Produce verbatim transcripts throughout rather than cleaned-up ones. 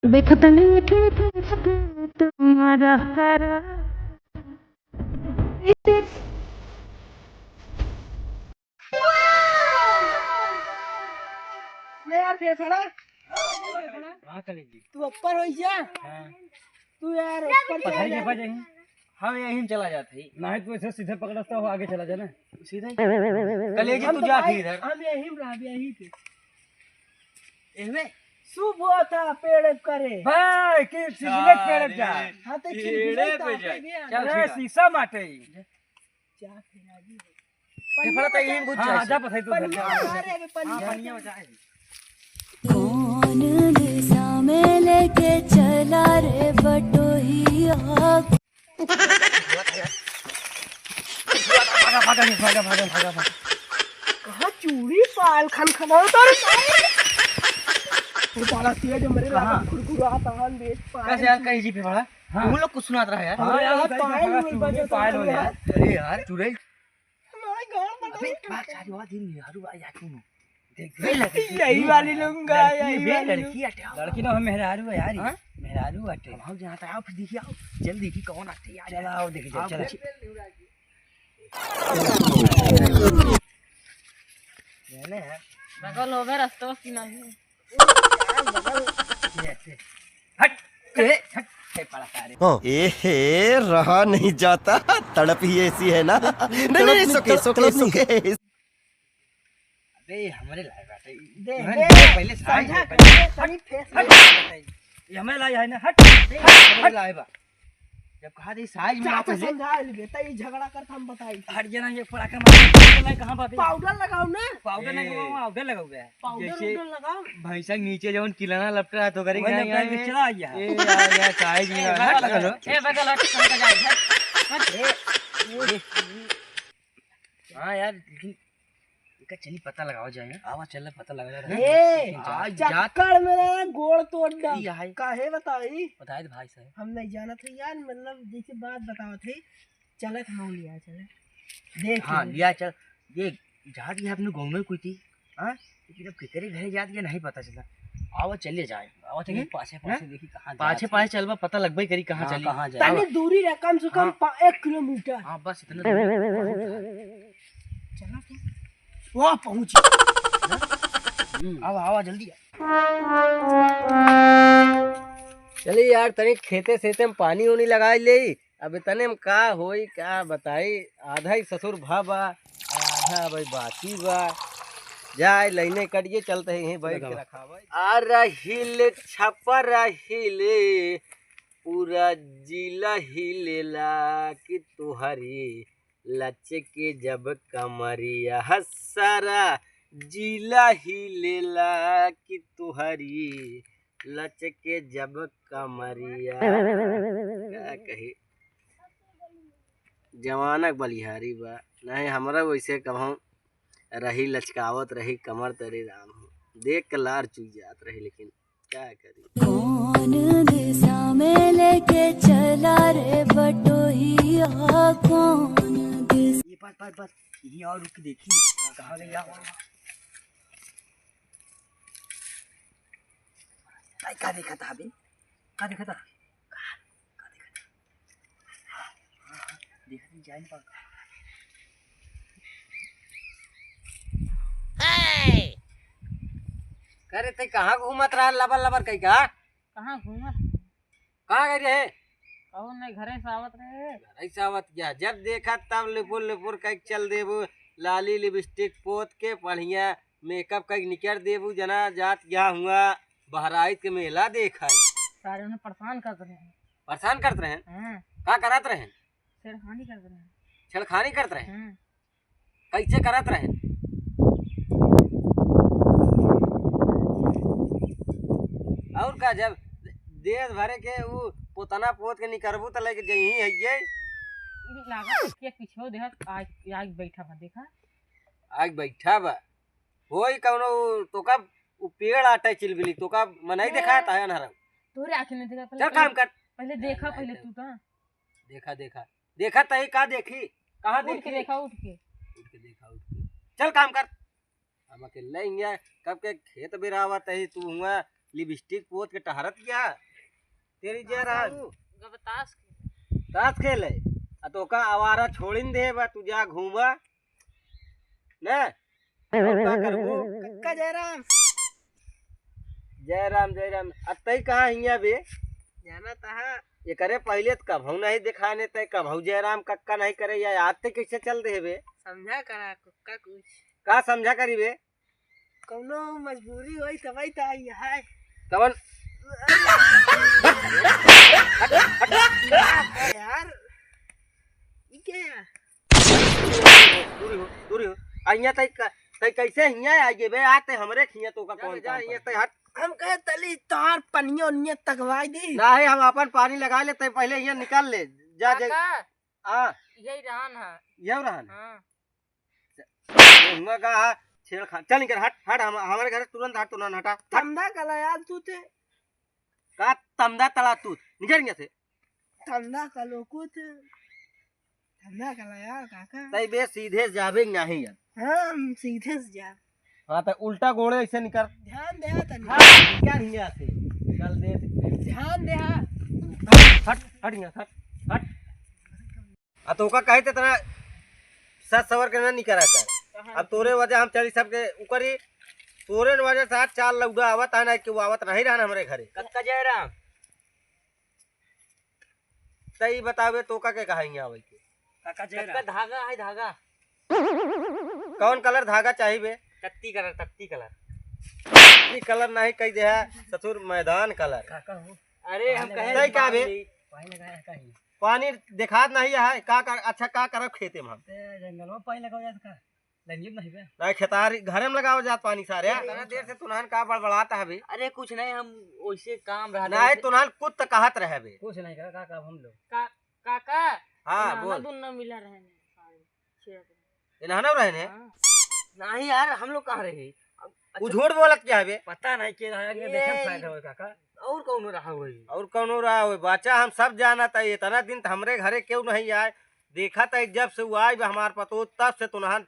देखत मीठी तुझको तुम्हारा हरा। ले यार, फेफड़ा। हाँ, करेगी। तू ऊपर हो जा। हाँ। तू यार ऊपर पढ़ाई चला के जा। पास जाएंगे। हम यहीं चला जाते ही। नहीं, तू ऐसे सीधे पकड़ता हो, आगे चला जाना। सीधे? कलेजी, हम तू तो जा भाई, फिर इधर। हम यहीं रह, यहीं पे। एहमे? शुभ होता पेड़ करे। भाई, कि सिगरेट पेड़ जा। हाँ, तो पेड़े पे जा। चल, अरे, ठीक है। शीशा माटे। जा, फिर आगे। ये फड़ा तो यहीं बुझ हाँ, जाए। हाँ, जा, पठाई तू घर पनिया जा। मारे, अबे पनिया। हाँ, पनिया बचाए। कौन दिशा में लेके चला रे बटोहिया? भागा, भागा, भागा, भागा, भागा, भागा। कहाँ चूड़ी पायल खनखनाता रे? वो बड़ा तेज मेरे कहाँ? लागे कुरकुराता हन देख पायल। कैसे यार, कहीं जी पे बड़ा? हाँ। उन लोग कुछ सुनात रहा यार। हाँ यार, अरे यार, सही में पायल, भागा, चूड़ी चूड़ी पायल हो पायल यार। यार। अरे यार, चुड़ैल। हमारे गाँव में अबे, नहीं। बात सारी बात ही नहीं, हरू आ यार, तू। देख, यही वाली लूंगा, लड़की यही बे, वाली लड़की लूंगा। आटे, आओ। लड़की ना, हम मेहरारू है यार, हाँ? मेहरारू आटे। हम आओ, जहाँ तक आओ, फिर देखिए, आओ। जल्दी देखिए, कौन आटे यार। चला, आओ, देखिए, आओ, चला। देखिए। मैंने यार। बगल हो गए, रास्ता की नहीं। ये ऐसे। हट, ए, हट, ए, पड़ा सारे। हाँ। ए हे, रहा नहीं जाता, तड़प ही ऐसी है ना। नहीं, नहीं, नहीं, सुके, सुके, सुके। अबे, हमरे लाए बाटे। दे, तुहन दे, दे, पहले साइज समझा दे, के पहले। दे, तनी फेस हट, में। हट। ये हमें लाई है ना, हट। दे, हट, हमरे हट। लाए बा। जब कहा दी साइज में चाचा आपस में। समझा ले बेटा, ये झगड़ा करत हम बताई। हट जाना, ये पड़ाका मार, कहाँ बात है? पाउडर लगाओ ना। पाउडर नहीं ए। लगाओ, पाउडर लगाओ बे। पाउडर जैसे उडर लगाओ। भैंसा के नीचे जौन किलाना लपटा है, तो करी वही यहाँ, लपटा यहाँ के में। चला गया। ए, यार, यार, साइज में ए, यार, बगल हट, हट। ए, बगल हट, कहाँ का जाए, हट। हट। ए, ए। हाँ यार, लेकिन इनका चली पता लगावा जाए। आवा चल पता लगा रहा है। ए, लेकिन जा-, आज जा- चक्कर में ना गोड़ तोड़ डाल। ई आहे। काहे बताई? बताए दे भाई साहब। हम नहीं जानत है यार, मतलब जैसे बात बतावत है, चलत हम लिया चले। देख हाँ, ले। लिया चल। देख, जात ये अपने गाँव में कोई थी, हाँ? लेकिन अब कितने घरे जात ये नहीं पता चला। आवा चले जाए। आवा चले हम्म? पाछे, पाछे हैं? देखी कहाँ पाछे, जात पाछे है। चलबा, पता लगबे करी कहाँ हाँ, चली। कहाँ जाए। तनी दूरी रहे, कम से कम हाँ। पा-, एक किलोमीटर। हाँ, बस इतना दूर। चला तो। वाह, पहुँची। हम्म। आवा, आवा, जल्दी आ। चलिए यार, तनी खेते सेते में पानी उनी लगाई ले। अब इतने में का होई, का बताई, आधा ही ससुर भा बा, आधा भाई बाकी बा। जाए लाइने कटिए, चलते ही यहीं बैठ के लगावा। रखावे। आ रहिल छप रहिल, पूरा जिला हिलेला कि तुहरी लचके जब कमरिया, सारा जिला हिलेला कि तुहरी लचके जब कमरिया। का कही, जवानक बलिहारी बा, नहीं हमरा वैसे कहूँ रही लचकावत रही कमर तरे राम हो। देख के लार चुई जात रही, लेकिन का करी? कौन दिशा में लेके चला रे बटोहिया, कौन दिशा? ये बस, बस, बस, यहीं और रुक के देखी, कहाँ गया? भाई, का देखा था अभी? का देखा था? का, का देखा था? देखा नहीं, जाए नहीं पाऊंगा। करे ते कहाँ घूमत रहा लबर लबर कहीं का? कहाँ घूमत? कहाँ गई रहे? कहूँ नहीं, घरे से आवत रहे। घरे से आवत क्या? जब देखा तब लिपुर लिपुर कह के चल देबू, लाली लिपस्टिक पोत के बढ़िया मेकअप कह के निकर देबू, जना जात गया हुआ बहराइच के मेला देखा। सारे उन्हें परेशान करत रहे। परेशान करत रहे? हाँ। का करत रहे? छेड़खानी करत रहे। छेड़खानी करत रहे? हाँ। कैसे करत रहे? और का, जब देश भरे के ऊ पोतना पोत के निकरबू त लेके जइही है ये। ई लागत के पीछे देहत आग, आग बैठा बा, देखा। आग बैठा बा। होई कौनो तोका ऊ पेड़ आटे चिलबिली, तोका मनई ए, देखात है अनहरा। तोरे आँखें नहीं देखा, पहले चल काम कर। पहले देखा, पहले तू तो। देखा, देखा। देखा तई का देखी? कहाँ उठ के देखी? देखा, उठ के। उठ के देखा, उठ के। चल काम कर। हम अकेले हियाँ कब के खेत बेरावत ही, तू हुआ लिपस्टिक पोत के टहरत क्या? तेरी जय राम। गब ताश खेले। ताश खेले? आ तो का आवारा छोड़िन दे बा, तू जा घूमा। ना? अब का करबू? कक्का जय राम। जय राम, जय राम। अब तई कहाँ हियाँ बे? जाना तहाँ। एकरे पहिले त कभऊ नहीं देखाने, तई कभऊ जय राम कक्का नहीं करे, या आज तई कैसे चल दे बे? समझा करा कक्का कुछ। का समझा करी बे? कौनो मजबूरी होई तबई त आई है। कवन? यार, ई क्या है? दूरी हो, दूरी हो। आ हियाँ तई क-, तई कैसे हियाँ आ गए बे? आ तई हमरे खियाँ तो का जा कौन बे, जा, काम हियाँ करे? तई हट। हम कहे तली तार पनिया उनिया तकवाई दी। नाही, हम अपन पानी लगा ले, तई पहिले हियाँ निकल ले। जा, जा। काका, आ। यही रहन है। यही रहन? हाँ। हुआ का है? छेड़खानी। चल निकल, हट, हट, हम, हमारे घर तुरंत हट, तुरंत हटा। हट। तमदा कला यार तू ते। का तमदा तला तू? निकल यहाँ से। तमदा कलो कुछ। तमदा कला यार काका। तई बे सीधे जाबे नहीं यार। हाँ, हम सीधे से जा। हाँ, तो उल्टा गोड़े ऐसे निकल। ध्यान दे तनी। हाँ, क्या हियाँ से? चल दे। ध्यान दे। हट, हट यहाँ, हट, हट। आ तो ओका कहे त इतना सच सवर के ना निकरा कर। कहाँ? अब तोरे वजह हम चली सबके उकरी, तोरे वजह से आज चार लौड़ा आवत है ना कि वो आवत नहीं रहन हमरे घरे। कक्का जयराम। तई बतावे तो का के कहा हियाँ आवे के? काका जय कक्का राम। धागा है, धागा। कौन कलर धागा चाही बे? तत्ती कलर, तत्ती कलर। तत्ती कलर नहीं कही दे है ससुर, मैदान कलर। काका हो। अरे हम कहे तई का बे? पानी लगाया है कहीं। पानी देखात नहीं है, का कर, अच्छा का करब खेते में हम? ते जंगल में पानी लगाओ जात का? लंजीत नहीं बे। नहीं, खेतारी घरे में लगाओ जात पानी सारे। अरे, इतना देर से तुनहन का बड़बड़ात है बे? अरे, कुछ नहीं, हम वैसे काम रहा था, नहीं, वैसे तुनहन कुछ तो कहत रहे बे। कुछ नहीं कहा, का, का हम लोग? का, काका, हाँ, इन्हाना बोल। दुन्ना मिला रहे हैं। इन्हाना रहे ने? हाँ। नहीं यार, हम लोग कहाँ रहे? अब, वो अच्छा, झूठ बोलत क्या है बे? पता नहीं के रहा है, ये देखे फायदा होगा, काका। और कौनो रहा होई? और कौनो रहा होई? बच्चा, हम सब जानत है, इतना दिन त हमरे घरे क्यों नहीं आए? देखत है, जब से वो आए बे हमार पतो, तब से तुनहन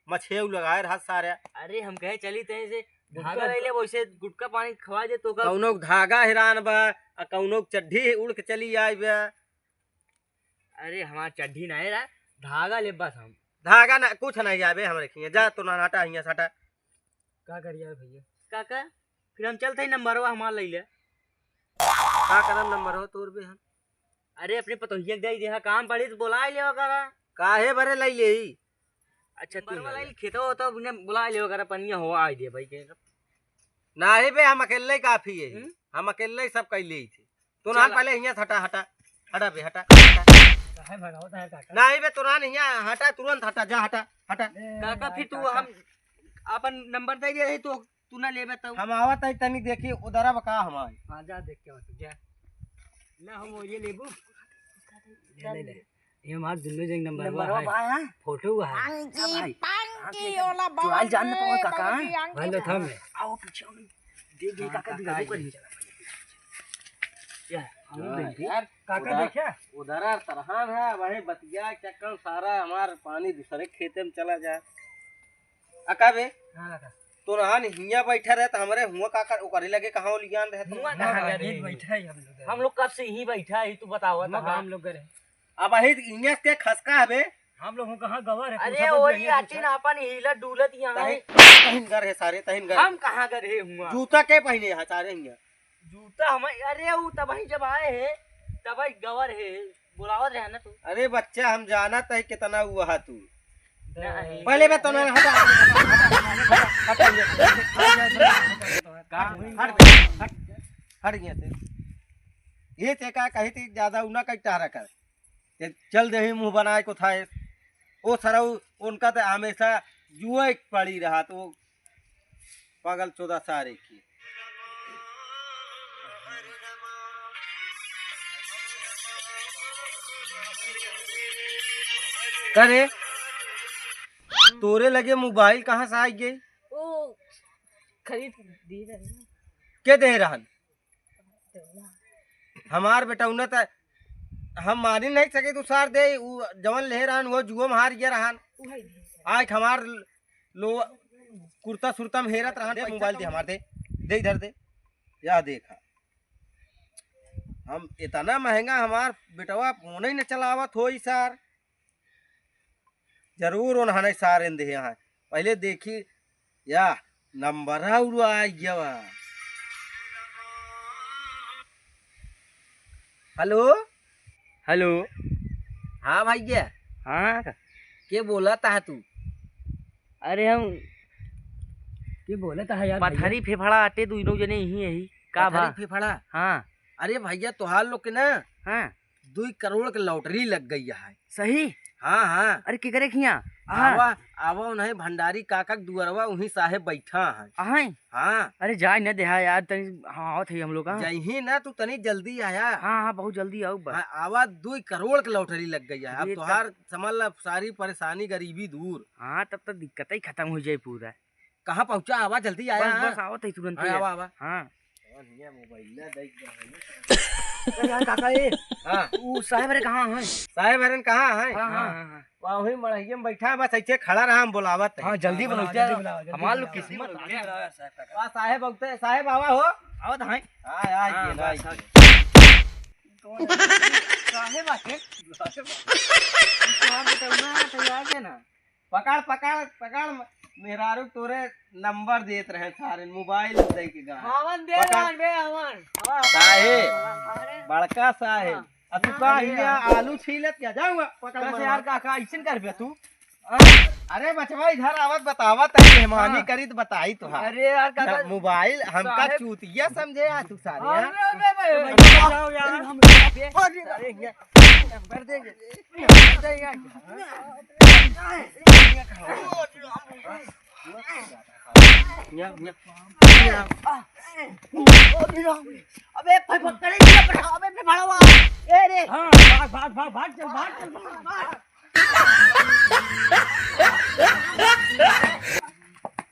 मछेऊ लगाए रहा सारे। अरे, हम कहे चली तहीं से गुटखा धागा ले ले, वैसे गुटखा पानी खवा दे तो का? कौनो धागा हेरान बा, आ कौनो चड्ढी उड़ के चली आई बा। अरे, हमार चड्ढी नहीं रहा, धागा ले बस हम। धागा ना, कुछ नहीं जाबे हमरे खिया। जा, तुनहन हटा, हियाँ से हटा। का करिया भैया? काका, फिर हम चलते ही नंबरवा हमार लई ले। का करम नंबर हो तोर बे हम? अरे, अपने पतोहिया के दे दे, हाँ, काम पड़ी तो बोला ले करा। काहे बरे लई लेई? अच्छा, तू नंबरवा ना लई ले। खेतवा होता, उन्हें बोला ले करा, पनिया हो आई दे भाई के। नाही बे, हम अकेले ही काफी है। हम्म? हम अकेले ही सब कई लेई थे। तुनहन चला। पहले हियाँ से हटा, हटा, हटा बे, हटा, हटा। काहे भगावत है काका? नहीं बे, तुनहन हियाँ हटा, तुरंत हटा, जा हटा, हटा। ए, काका, भाई, फिर तू काका। हम अपन नंबर दे दे रही तो तू ना लेबे तब। हम आवत है तनी देखी उधर अब का हमार। हाँ, जा देख के आ तू, जा। ना हम वो ये लेबू। ले, ले, ले। ये हमार दुनो जन नंबर नंबरवा है। बा है। फोटो हुआ है। आंगी हाँ भाई। पांगी हाँ, ठीक है। ओला चुराइल जान में बाबू तो काका, बाबूजी हाँ? आंगी भाई, लो, बा। थाम ले। आओ पीछे, आओ। देख, देख, हाँ, काका, काका, दिखाई ये। पड़ी। या, हम हाँ, देख, यार, काका, उधर, देखा? उधर तरहान है, वही बतिया चक्कर सारा हमार पानी दूसरे खेते में चला जाए। आ का बे? हाँ, काका। तुनहन हियाँ बैठा रहे, तो हमरे हुआँ का कर, ओकरे लगे कहाँ लियान रहे तुम? हुआँ कहाँ हुआँ गए रहे? बैठा ही हम लोग। हम लोग कब से यहीं बैठा है, तू बतावा हुआँ तो। हम लोग गए रहे। अब अही इन्हें के खसका हबे। हम लोग कहाँ गवर है, अरे पूछा तो वही नहीं आटी पूछा। ना अपन हिलत डुलत यहाँ तहिन, है। तहिन घर है सारे, तहिन घर। हम कहाँ घर है हुआँ? जूता के पहिने है सारे हियाँ? जूता हम, अरे वो तबही जब आए हैं, तबही गवर है, बुलावत रहे ना तू। अरे बच्चा, हम जानत है कितना हुआ है तू। नहीं। पहले मैं तो ना हटा, हटा, हटा, हट, हट, हट, हट गया थे। ये ते का कही थी ज्यादा उना का इशारा कर। ते चल देही मुँह बनाए को था। ओ सरऊ उनका तो हमेशा जुए पड़ी रहा तो पागल चोदा सारे की। करे तोरे लगे मोबाइल कहाँ से आई गई? ओ खरीद दी रहे। के दे रहन? हमार बेटौना त हम मानी नहीं सके तू सार दे, उ जवन ले रहन वो जुआ में हार गया रहन। आज हमार लो कुर्ता सुरता में हेरत रहन, दे मोबाइल दे हमार दे, दे इधर दे। या देखा, हम इतना महंगा हमार बेटवा फोन ही न चलावत होई सार। जरूर उन्होंने सारेन देहे हैं। पहले देखी या नंबर उड़वा आ गया बा। हेलो। हेलो। हाँ भैया। हाँ। के बोला था तू? अरे हम के बोला था यार भैया? पथरी फेफड़ा आटे, दुइनो जने यही यही। का पथरी भा? फेफड़ा? हाँ। अरे भैया, तोहार लोग के ना हाँ। दुई करोड़ के लॉटरी लग गई है। सही? हाँ, हाँ। अरे, केकरे खिया? हाँ। आवा, आवा, उन्हें भंडारी काका के दुअरवा, उहीं साहेब बैठा है। अहै? हाँ। अरे, जाए न देहा यार, तनी, हाँ, आवत है हम लोग, हाँ। जइही ना, तू तनी जल्दी आया। हाँ, हाँ, बहुत जल्दी आऊ बस। हाँ, आवा, दुई करोड़ के लॉटरी लग गई है। अब अरे, तोहार तब समझ ला, सारी परेशानी, गरीबी दूर। हाँ, तब तो दिक्कत ही खत्म हो जाए पूरा। कहाँ पहुँचा? आवा, जल्दी आया। बस, हाँ। बस, आवत है तुरंत हाँ, ही। आवा, आवा। हाँ। कौन हिया मोबाइल ले देख रहा है? ए यार काका, ए। हाँ। ऊ साहेब रे कहाँ है? साहेब हरन कहाँ है? हाँ, हाँ, हाँ, हाँ। वहाँ वही मड़हिया में बैठा है, बस ऐसे खड़ा रहा, हम बुलावत है। हाँ, जल्दी हाँ, बुलाओ, जल्दी यार। बुलाओ, जल्दी हमार लोग बुलाओ। किस्मत वाह, साहेब आवा हो। आवत हैं। हाँ, आ हाँ, गए, बस, आ आ गए। गए। कौन है? साहेब आके? साहेब। साहेब तो ना, तो आ गए ना। पकड़, पकड़, पकड़, मेहरारू तोरे नंबर देत रहे सारे, मोबाइल दे के गा। हवन दे पकड़। रहन बे, हवन। हवन। साहेब, अरे। बड़का साहेब। हाँ। अब तू हाँ, का अरे हिया यार। आलू छीलत क्या? जाऊंगा, पकड़ कैसे मरवा। यार, का, का, ऐसन कर बे तू? अरे बचवा, इधर आवत बतावत है, मेहमानी हाँ। करी तो बताई तो हाँ। अरे यार, का, ना, का, मोबाइल हमका साहेब। चूतिया समझे यार तू सारे, हाँ? अरे, अरे, अरे, अरे, जाओ यार। हम, अरे, अरे, हिया, नंबर दे, नंबर दे यार। अबे, अबे, अबे, भाई, पकड़े, ये पकड़ा, अबे, अबे, भाड़ा हुआ। ए रे। हाँ, भाग, भाग, भाग, भाग, चल, भाग, चल, भाग, भाग।